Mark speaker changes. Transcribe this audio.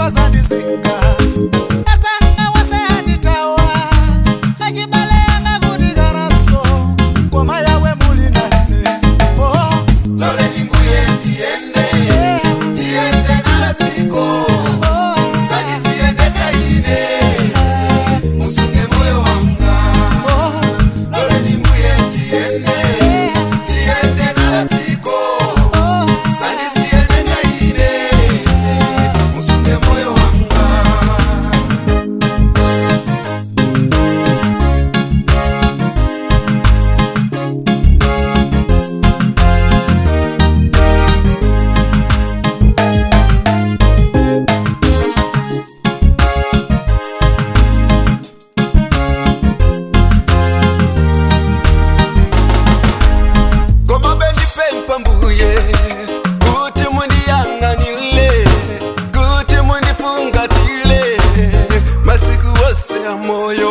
Speaker 1: Zoyipa zandizinga, asanga wose anditawa, achibale anga kutikanaso, koma yawe muli nane. Oh,
Speaker 2: Loleni mbuye ndiyende, ndiyende nalo dziko,
Speaker 1: oh,
Speaker 2: sandisiye ndekha ine, musunge moyo wanga.
Speaker 1: Oh,
Speaker 2: Loleni mbuye ndiyende, ndiyende nalo dziko,
Speaker 1: oh.
Speaker 2: sandisiye ndekha ine, musunge moyo wanga. Koma bendipempa mbuye kuti mundiyang'anile, kuti mundifungatile masiku wose ya moyo.